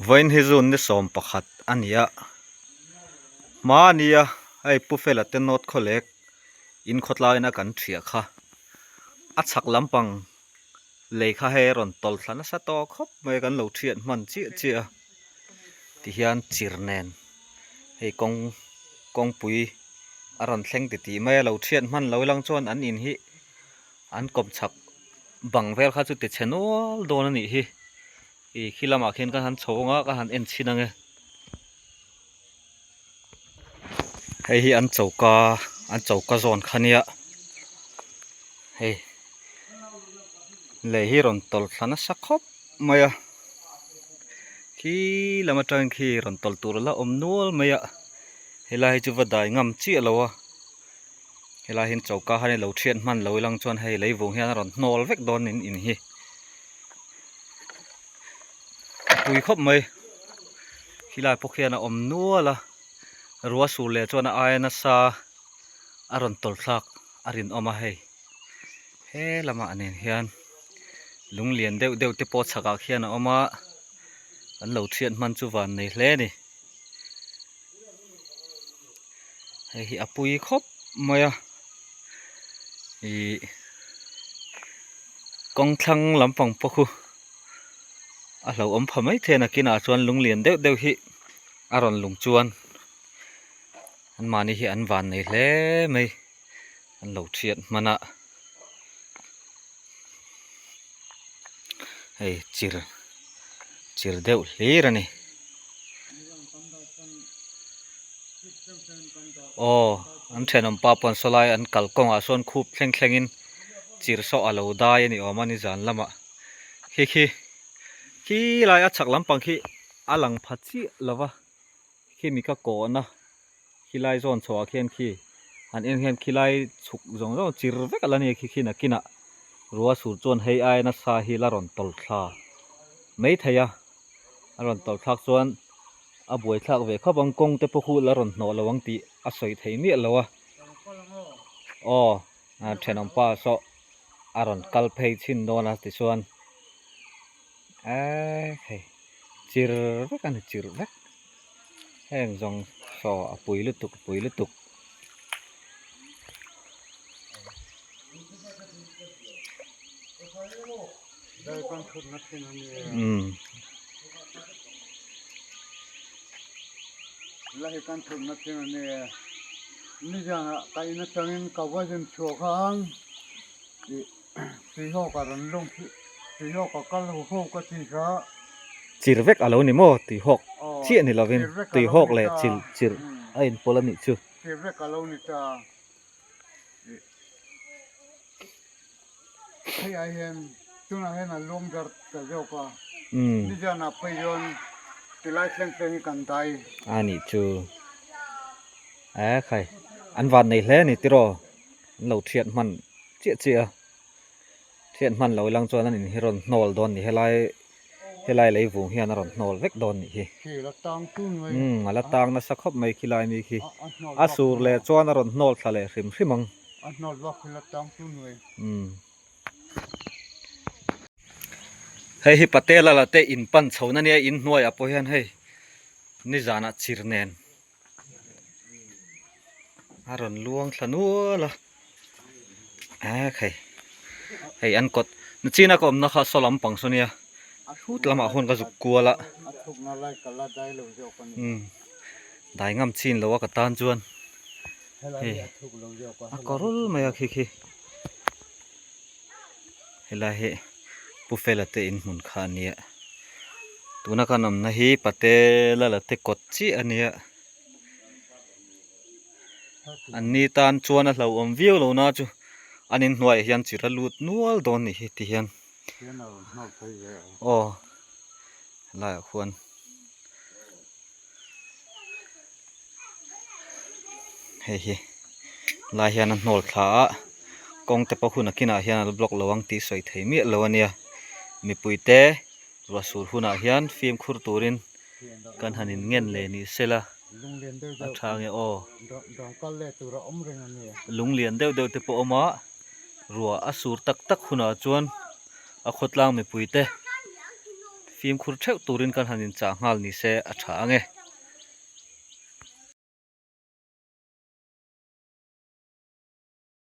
Vawiin hi June ni 11 a ni a, hmania hei Pu Fela te North Khawlek in khawtlaiin a kan thiah kha a chhak lampang lei kha hei a rawn tawlh thla nasa tawh khawp mai a kan lo thiat hman chiah chiah a tihian chir nen hei kawng kawngpui a rawn thleng titih mai a lo thiat hman lo ilang chuan an in hi an kawm chhak bang vel kha chu ti chhe nual dawn a nih hi ih khi lamah khian ka han chho ang a ka han en chhin ang e hei hi an choka an choka zawn kha nia hei lei hi rawn tawlh thla nasa khawp mai a khi lam atangin khi rawn tawlh tur a la awm nual mai a helai hi chu va dai ngam chiah lo a. Helai hian choka han ilo thiat hman lo ilang chuan hei lei vung hian a rawn hnawl vek dawn in in hi a pui khawp mai khilai pawh khian a awm nual a rua sur leh chuan a aia nasa a rawn tawlh thlak a rinawm a hei he lamah nen hian lung lian deuh deuh te pawh chhakah khian a awm a an lo thiat hman chu van nei hle a ni. Hei hi a pui khawp mai a ihh kawng thlang lampang pawh khu a hlauhawm pha mai thei a nakinah chuan lung lian deuh deuh hi a rawn lung chuan anmahni hi an van nei hle mai an lo thiat hman a hei chir chir deuh hlir a ni. Aw an thenawm pa pawn saw lai an kal kawngah sawn khup thleng thlengin chir saw a lo dai a ni awm a ni zan lamah khi khi khi lai a chhak lampang khi a lang pha chiah lo va khimi ka kawhna khilai zawn chhoah khian khi han en hian khilai chhuk zawng zawng chir vek a la ni a khi khi nakinah rua sur chuan hei aia nasa hi la rawn tawlh thla maithei a a rawn tawlh thlak chuan a buai thlak ve khawp ang kawng te pawh khu la rawn hnawh lo ang tih a sawi thei miah lo a aw thenawm pa saw a rawn kal phei chhin dawn a tichuan eee hei chir vek a ni chir vek heng zawng saw a pui lutuk a pui lutuk. Umm. Chir vek a lo ni maw tuihawk chiah ni lovin tuihawk leh chil chir a inpawlh a nih chu. Hei ai hian tunah hian a lum ber ta zawk a, nizanah phei chuan tilai thleng thleng hi kan dai. A nih chu e khai an van nei hle a ni tiraw an lo thiat hman chiah chiah a. Thian hman lo ilang chuan an in hi rawn hnawl dawn ni helai helai lei vung hian a rawn hnawl vek dawn nih hi. Khi la tang tun mai. Umm a la tang nasa khawp mai khi lai mi khi. A sur leh chuan a rawn hnawl thla leh hrim hrim ang. A hnawl vak khi la tang tun mai. Umm. Hei hi Patela la te in pan chho na nia in hnuaiah pawh hian hei nizanah chir nen. A rawn luang thla nual a ek hei hei an kawt nachina ka awmna kha saw lampang saw nia hut lamah huan ka zuk kual a umm dai ngam chin lo a ka tan chuan hei a kawrul mai a khi khi helai hi Pu Fela te in hmun kha a nia tuna kan awmna hi Patela la te kawt chiah a nia an ni tan chuan a hlauhawm viau lo na chu an inhnuaiah hian chir a lut nual dawn nih hi ti hian aw helaiah khuan. Hei hi lai hian a hnawl thla a kawng te pawh hun a kinah hian a la block lo ang tih sawi thei miah lo a nia mipui te ruah sur hunah hian fimkhur turin kan han in ngen leh ni se la a tha nge aw lung lian deuh deuh te pawh a awm a ruah a sur tak tak hunah chuan a khawtlang mipui te. Fimkhur theuh turin kan han inchah nghal ni se a tha ang e.